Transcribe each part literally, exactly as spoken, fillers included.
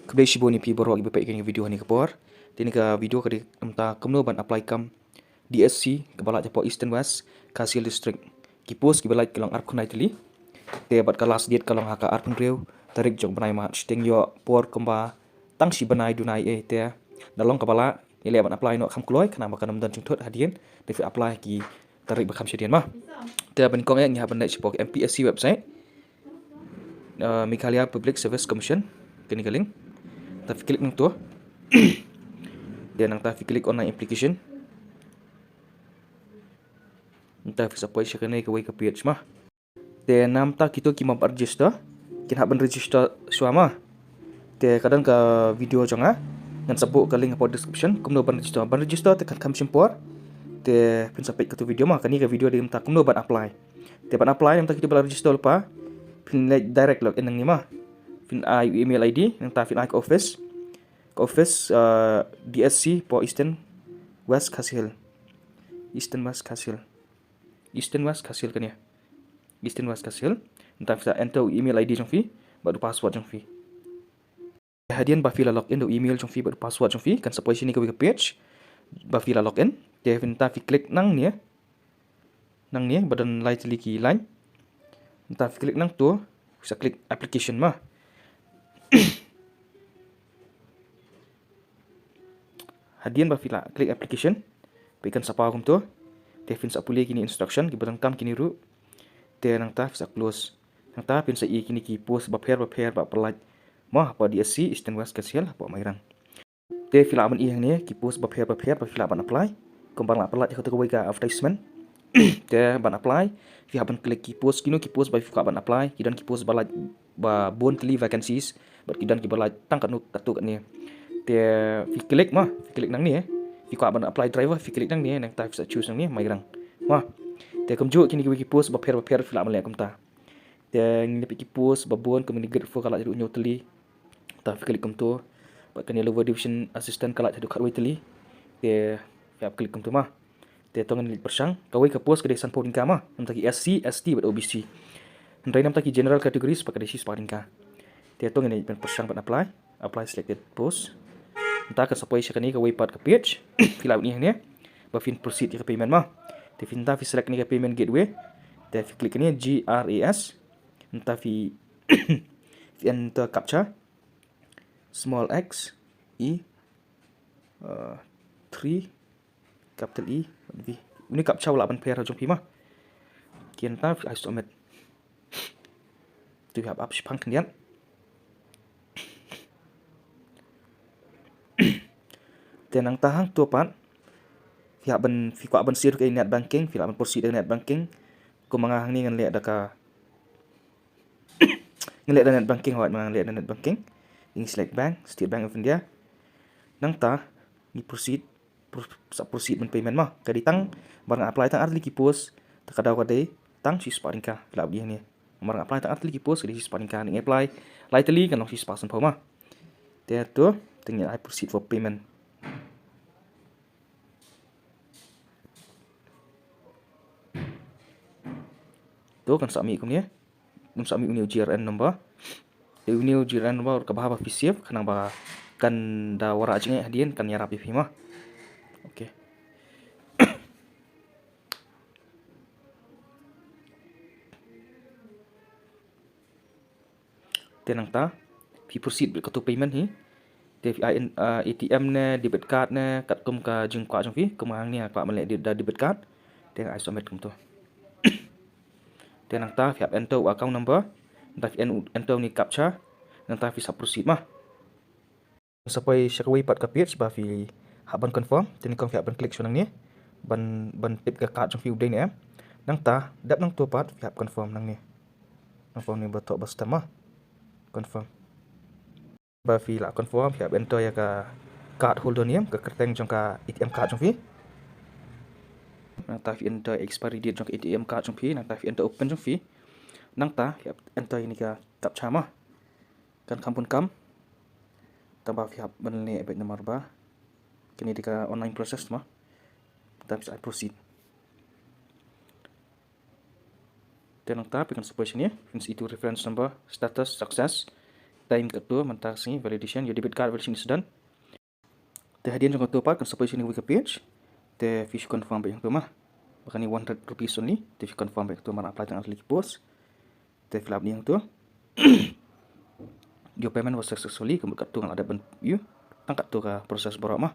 Khublei shibun ïa phi baroh kiba peit ïa kane ka video ha kane ka por. Te kane ka video ka dei namar kumno ban apply kam D S C kaba lait hapoh Eastern West Khasi Hills District. Ki post kiba lait ki long arphew khyndai tylli. Te bad ka last date ka long ha ka arphew hynriew tarik jong u bnai March. Te ngi ïoh por kumba tang shi bnai duna ei, te da long kaba lah ngi leh ban apply noh kham kloi, khnang ba kan ym don jingthut hadien da phi apply ha ki tarik ba kham shadien ma. Te ban kong eh ngi hap ban leit shapoh M P S C website. Uh, Meghalaya Public Service Commission, kane ka link. Nangta phi click nangto. Te nangta phi click online application. Nangta phi sa poi sha kane kawei ka page ma. Te namar kito kiba ym register, kin hap ban register shuwa ma. Te ka don ka video jong nga, ngan sa buh ka link hapoh description kumno ban register. Ban register te kan kham shim por. Te phin sa peit kato video ma, kane ka video dei namar kumno ban apply. Te ban apply namar kito ba la register lypa, phin leit direct login nangne ma. Phin ai email I D, nangta phin ai ka office. Ka office, uh, D S C hapoh Eastern West Khasi Hills. Eastern West Khasi Hills. Eastern West Khasi Hills kane. Eastern West Khasi Hills. Nangta phi sa enter u email I D jong phi bad u password jong phi. Hadien ba phi la login da u email jong phi bad u password jong phi, kan sa poi shane kawei ka page ba phi la login. Te nangta phi click nangne. Nangne ba don lai tylli ki line. Nangta phi click nangto, phi sa click application ma. Hadien ba phi la click application, phi kan sa paw kumto. Te phin sa pule kine instruction kiba donkam kine ruh. Te nangta phi sa close. Nangta phin sa ïohi kine ki post bapher bapher ba pynlait ma hapoh D S C Eastern West Khasi Hills hapoh Mairang. Te phi lah ban ïohi hangne ki post bapher bapher ba phi lah ban apply. Kumba nga la pynlait ha kato kawei ka advertisement. Te ban apply phi hap ban click ki post, kino ki post ba phi kwah ban apply. Ki don ki post ba lait ba bun tylli vacancies, bad ki don kiba lait tang katno katto katne. Te phi click ma, phi click nangne. Phi kwah ban apply driver, phi click nangne, nangta phi sa choose nangne Mairang ma. Te kumjuh kine kiwei ki post bapher bapher phi lah ban leh kumta. Te ngin ïa peit ki post ba bun, kum kane grade four ka lait haduh hynñiew tylli. Te phi click kumto. Bad kane lower division assistant ka lait haduh khatwei tylli. Te phi hap click kumto ma. Te to ngin leit pyrshang. Kawei ka post ka dei sanphew tyngka ma, namar ki S C, S T bad O B C. Hynrei namar ki general categories pat ka dei shispah tyngka. Te to ngin leit pyrshang ban apply. Apply selected post. Nangta kan sa poi sha kane kawei pat ka page. Phi lah ban ïohi hangne ba phin proceed ïa ka payment ma. Te phi nangta phi select kane ka payment gateway. Te phi click kane G R A S. Nangta phi, phi enter captcha. Small X E, uh, three, capital E V. Une u captcha u lah ban pher ha jong phi ma. Te nangta phi ai submit. Te phi hap ap shiphang khyndiat. Te nangta hangto pat phi hap ban, phi kwah ban save ïa ka net banking, phi lah ban proceed ïa ka net banking. Kumba nga hangne ngan leh da ka, ngan leh da net banking, hooid, ngan leh da net banking. Ngi select bank, State Bank of India. Nangta ngi proceed, pro-, sa proceed ban payment ma. Ka dei tang, namar nga apply tang ar tylli ki post, te ka daw ka dei tang shispah tyngka, phi lah ban ïohi hangne. Namar nga apply tang ar tylli ki post, ka dei shispah tyngka, ngi apply lai tylli kan long shispah sanphew ma. Te to, te ngin ai proceed for payment. To kan sa mih kumne. Ngin sa mih une u G R N number. Te une u G R N number ka bha ba phi save, khnang ba kan da wanrah jingeh hadien kan ïarap ïa phi ma. Okay. Te nangta phi proceed bad kato payment hi. Te phi ai, ah, A T M ne, debit card ne, katkum ka jingkwah jong phi. Kumba hangne nga kwah ban leh da debit card. Te nga ai submit kumto. Te nangta phi hap enter u account number. Nangta phi en-, enter une u captcha. Nangta phi sa proceed ma. Sa poi sha kawei pat ka page ba phi hap ban confirm. Te nyngkong phi hap ban click shuwa nangne ban, ban tip ka card jong phi u dei ne em. Nangta dep nangto pat phi hap confirm nangne. Confirm ne ba thoh ba stem ma. Confirm. Ba phi lah confirm phi hap enter ïa ka card holder name, ka kyrteng jong ka A T M card jong phi. Nangta phi enter expiry date jong ka A T M card jong phi, nangta phi enter u pin jong phi. Nangta phi hap enter ïa kane ka captcha ma. Kan kham bun kam. Tang ba phi hap ban leh beit namar ba kane dei ka online process ma. Tang phi sa ai proceed. Te nangta phi kan sa poi shane, phin sa ïohi tu reference number, status, success. time katto mynta ka sngi validation, your debit card validation is done. Te hadien jong katto pat kan sa poi sha kane kawei ka page. Te phi shu confirm beit hangto ma. Ba kane one hundred rupees only. Te phi confirm beit hangto ma, apply tang artylli ki post. Te phi lap ïa hangto. Your payment was successfully, ka mut katto nga la dep ban ïoh. Tang katto ka process baroh ma.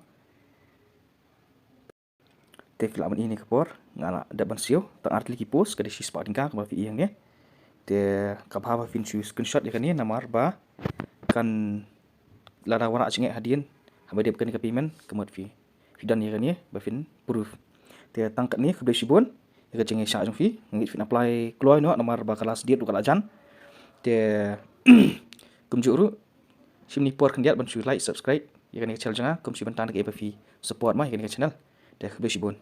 Te phi lah ban i ha kane ka por nga la dep ban siew tang artylli ki post, ka dei shispah tyngka kumba phi i hangne. Te ka bha ba phin shu screenshot ïa kane namar ba kan lada wanrah jingeh hadien haba dep kane ka payment, ka mut phi phi don ïa kane ba phin proof. Te tang katne, khublei shibun ïa ka jingïaishah jong phi. Nga ngeit phin apply kloi noh namar ba ka last date ruh ka la jan. Te kumjuh ruh shim ïa kane ka por khyndiat ban shu like, subscribe ïa kane ka channel jong nga, kum shi bynta na kaei ba phi support ma ïa kane ka channel. Te khublei shibun.